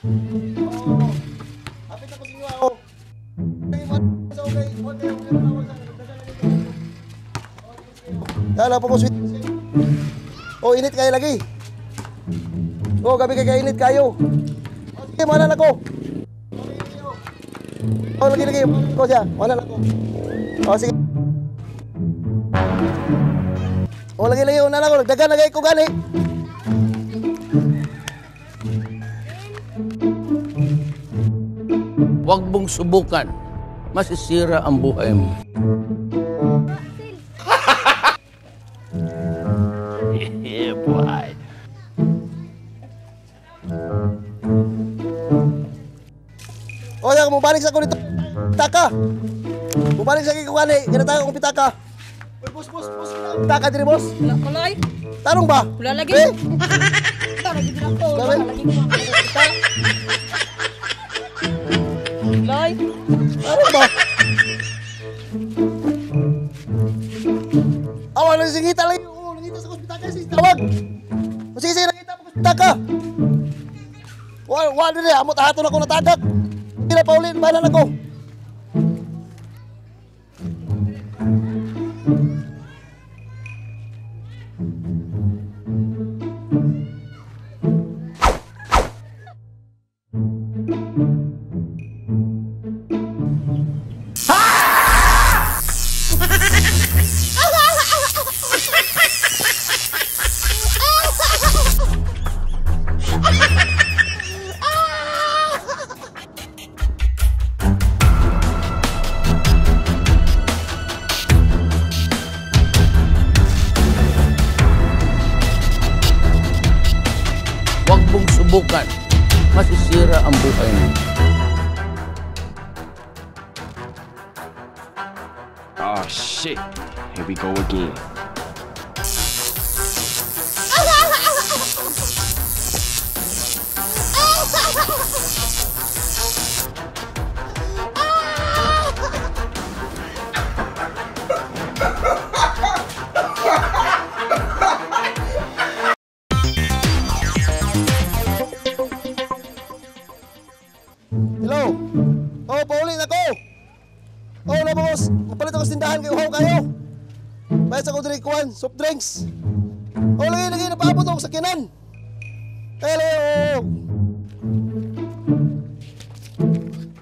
Oo. Hapit ako sa inyo ako. Kala po ko sweet. Oh, init kayo lagi. Oh, gabi kay init kayo. Oh, sige, mana na ko. Oh, lagi lagi ko siya. Mana na ko. Oh, sige. Oh, lagi lagi una na ko. Nagdagan lagi ko gani. Huwag mong subukan. Masisira ang buhay mo. Yeah, boy. O, yan, mubalik sa ko nito. Pitaka. Mubalik sa ko gani. Kinataka kong pitaka. Uy, boss, boss, boss. Pitaka diri, boss. Wala ko lay. Tanong ba? Wala lagi. Eh? Wala lagi din ako. Wala Wala lagi ko mga kita. Lay. Tanong ba? Awa, nagsingita lang. Oo, nangita sa kong pitaka. Sige, tawag. O, sige, sige, nangita po kong pitaka. Wa, wa, dili. Amot, ahaton ako natagak. Hindi na paulin, bahala na ko. Huwag mong subukan. Masisira ang buhay mo. Oh shit. Here we go again. Hello? Oh, paulin ako. Oh, na boss. Mapalit ako sa tindahan kay uhaw kayo. Bayad sa ko drink kuan, soft drinks. Oh, lagi lagi napaabot ako sa kinan. Kaya lagi, oh.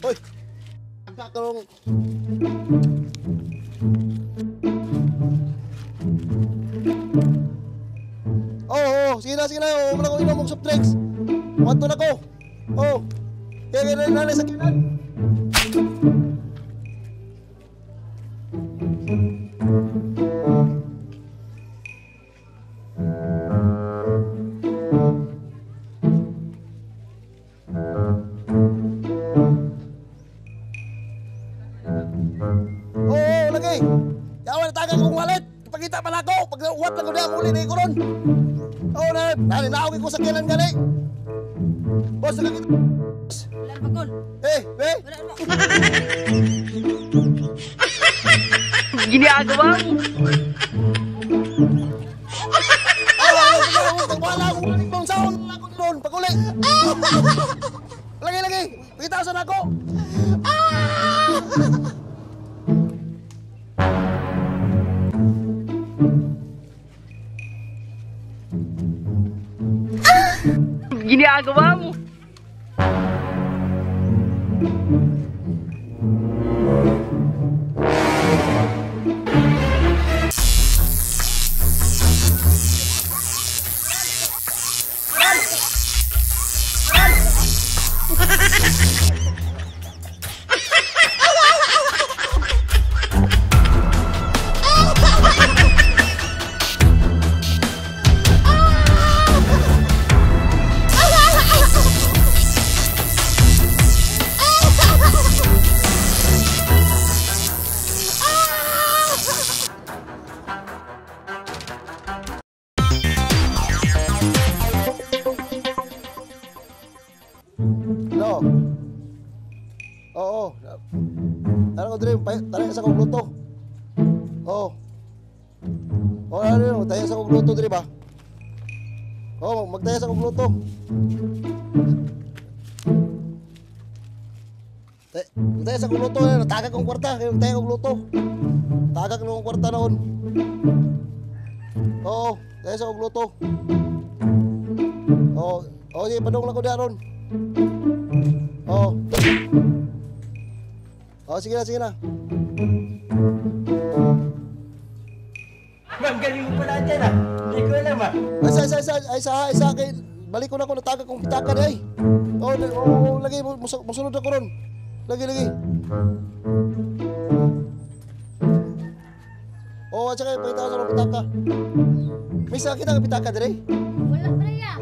Hoy. Kakarong. Oh, oh, sige na, sige na. Oh, wala ko inom og soft drinks. Wanto na ko. Oh. Kaya kaya nanay sa kinan. Oo, lagi. Yawa na taga kong wallet. Ipakita pa na ako. Pag uwat lang ko niya, muli na ko ron. Oo, na, naninawin ko sa kinan gani. Boss, nakakita. Wala na bagol. Eh, eh. Wala na. Ginagawa mo. Wala akong kung saan ako doon. Pag-uli. Lagi, lagi. Pakita sa nako. Ginagawa mo. Hello. Oo. Tara ko dire, tara sa kong luto. Oo. Oo, ano yun, magtaya sa kong luto dire ba? Oo, magtaya sa kong luto. Tayo sa kong luto, natagak kong kwarta. Kaya tayo kong luto. Tagak na kong kwarta noon. Oo, tayo sa kong luto. Oo, oo, sige, padung lang ko diyan ron. Oo. Oo, sige na, sige na. Ang galing mo pala dyan ah. Hindi ko alam ah. Ay, sa, kay, balik ko na ako, natagak kong pitaka di ay. Oo, oo, lagi, musunod ako ron. Lagi, lagi. Oo, at saka, pakita ko sa akong pitaka. May sakit ang pitaka dire? Wala pa ya.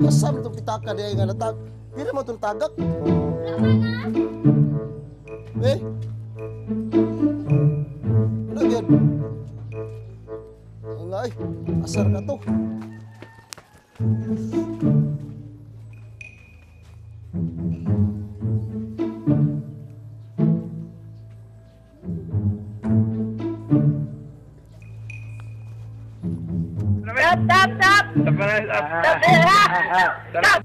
Kasam itong pitaka dire nga natag. Di naman itong tagak. Wala pa na. Eh? Ano yun? Alay, asar ka to. Stop, stop, stop! Stop! Stop!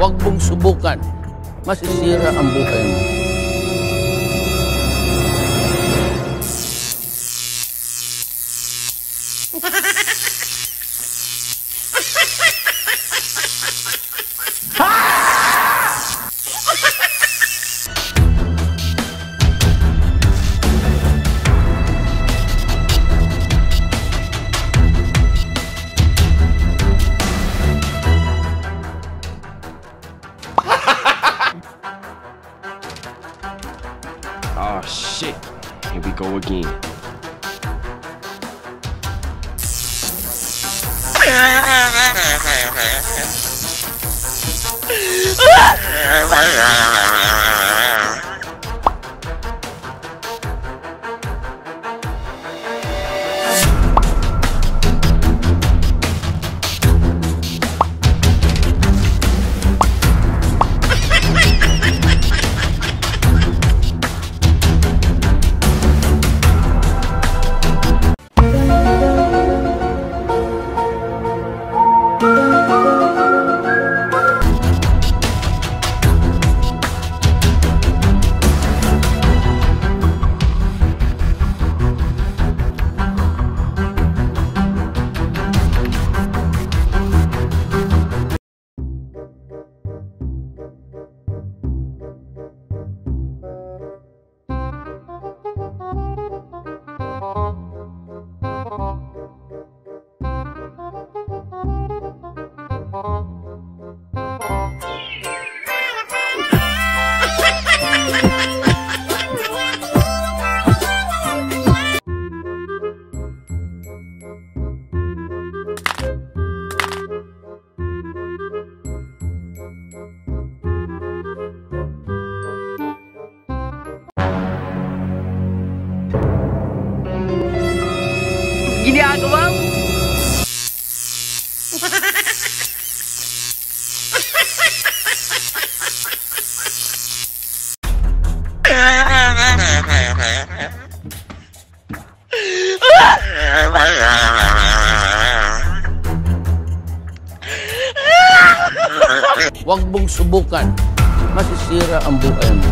Huwag mong subukan. Masisira ang buhay mo. Oh shit. Here we go again. Ginagawa mo? Huwag mong subukan. Masisira ang buhay mo.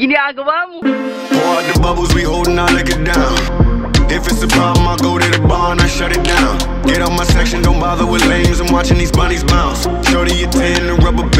Ginagawa mo? Pour out the bubbles, we holding our liquor down. If it's a problem, I go to the bar and I shut it down. Get out my section, don't bother with lames. I'm watching these bunnies bounce. Shorty a 10, the rubber band.